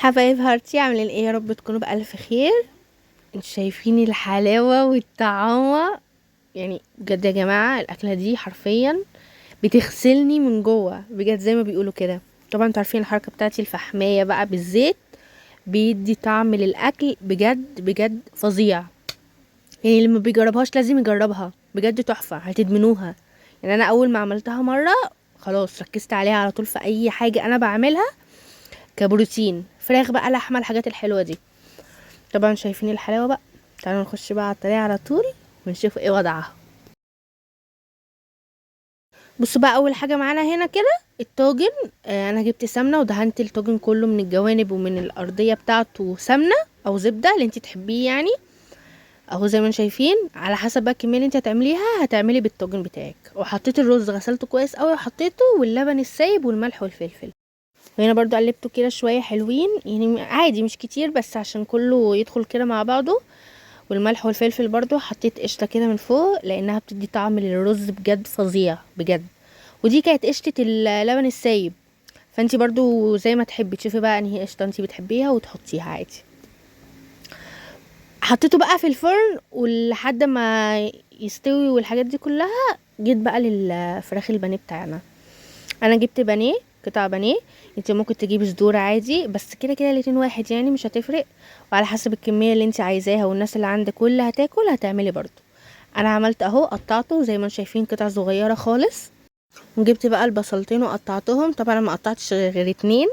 حبايب heartي، عاملين ايه؟ يا رب تكونوا بألف خير. انتوا شايفين الحلاوة والطعامة؟ يعني بجد يا جماعة الأكلة دي حرفيا بتغسلني من جوه بجد، زي ما بيقولوا كده. طبعا انتوا عارفين الحركة بتاعتي، الفحمية بقى بالزيت بيدي طعم للأكل بجد بجد فظيع. يعني اللي ما بيجربهاش لازم يجربها بجد، تحفة، هتدمنوها. يعني انا اول ما عملتها مرة خلاص ركزت عليها على طول في اي حاجة انا بعملها كبروتين، فراخ بقى، لحمة، الحاجات الحلوة دي. طبعا شايفين الحلاوة بقى. تعالوا نخش بقى على الطريقة على طول ونشوف ايه وضعها. بصوا بقى، اول حاجة معانا هنا كده الطاجن. انا جبت سمنة ودهنت الطاجن كله من الجوانب ومن الارضية بتاعته سمنة او زبدة اللي انتي تحبيه يعني. اهو زي ما انتم شايفين، على حسب بقى الكمية اللي انتي هتعمليها هتعملي بالطاجن بتاعك. وحطيت الرز، غسلته كويس قوي وحطيته، واللبن السايب والملح والفلفل. وهنا برضو قلبته كده شوية حلوين، يعني عادي مش كتير بس عشان كله يدخل كده مع بعضه. والملح والفلفل برضو حطيت قشطه كده من فوق لانها بتدي طعم للرز بجد فظيع بجد. ودي كانت قشطه اللبن السايب، فانتي برضو زي ما تحبي تشوفي بقى انهي قشطه انتي بتحبيها وتحطيها عادي. حطيته بقى في الفرن ولحد ما يستوي والحاجات دي كلها. جيت بقى للفراخ البانيه بتاعنا. انا جبت بانيه، قطع بانيه، انت ممكن تجيبي صدور عادي، بس كده كده الاتنين واحد يعني مش هتفرق. وعلى حسب الكمية اللي انت عايزاها والناس اللي عندك واللي هتاكل هتعملي برضو. انا عملت اهو، قطعته زي ما انتم شايفين قطع صغيرة خالص. وجبت بقى البصلتين وقطعتهم. طبعا انا ما قطعتش غير اتنين،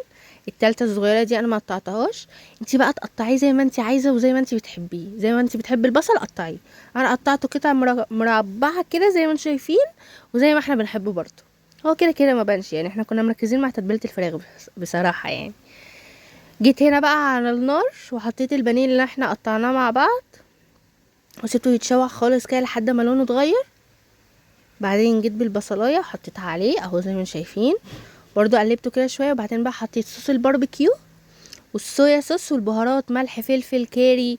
التالتة الصغيرة دي انا ما قطعتهاش. انت بقى تقطعيه زي ما انت عايزه وزي ما انت بتحبيه، زي ما انت بتحبي البصل قطعية. انا قطعته قطع مربعه كده زي ما انتم شايفين، وزي ما احنا بنحبه برضو. هو كده كده ما بانش يعني، احنا كنا مركزين مع تتبيله الفراخ بصراحة يعني. جيت هنا بقى على النار وحطيت البانيه اللي احنا قطعناه مع بعض، وسبته يتشوح خالص كده لحد ما لونه اتغير. بعدين جيت بالبصلايه وحطيتها عليه اهو زي ما انتم شايفين، برضو قلبته كده شوية. وبعدين بقى حطيت صوص الباربيكيو والصويا صوص والبهارات، ملح فلفل كاري،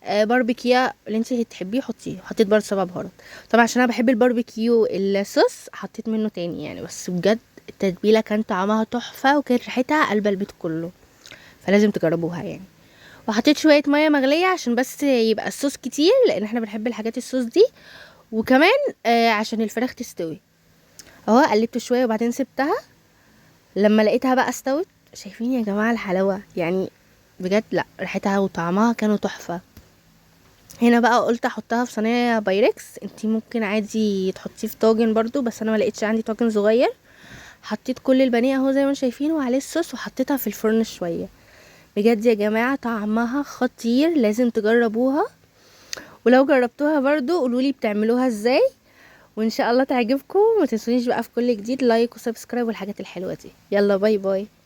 باربيكيا اللي انت تحبيه حطيه. حطيت برضه 7 بهارات، طبعا عشان انا بحب الباربيكيو الصوص حطيت منه تاني يعني. بس بجد التتبيله كان طعمها تحفة، وكانت ريحتها قلب البيت كله، فلازم تجربوها يعني. وحطيت شوية مية مغليه عشان بس يبقى الصوص كتير، لان احنا بنحب الحاجات الصوص دي، وكمان عشان الفراخ تستوي. اهو قلبته شوية وبعدين سبتها لما لقيتها بقى استوت. شايفين يا جماعة الحلاوة يعني بجد، لا ريحتها وطعمها كانوا تحفة. هنا بقى قلت احطها في صينية بايركس، انتي ممكن عادي تحطيه في طاجن برضو، بس انا ما لقيتش عندي طاجن صغير. حطيت كل البانيه اهو زي ما شايفين وعليه الصوص، وحطيتها في الفرن شوية. بجد يا جماعة طعمها خطير، لازم تجربوها. ولو جربتوها برضو قولولي بتعملوها ازاي، وان شاء الله تعجبكم. ما تنسونيش بقى في كل جديد like و subscribe والحاجات الحلوة دي. يلا bye bye.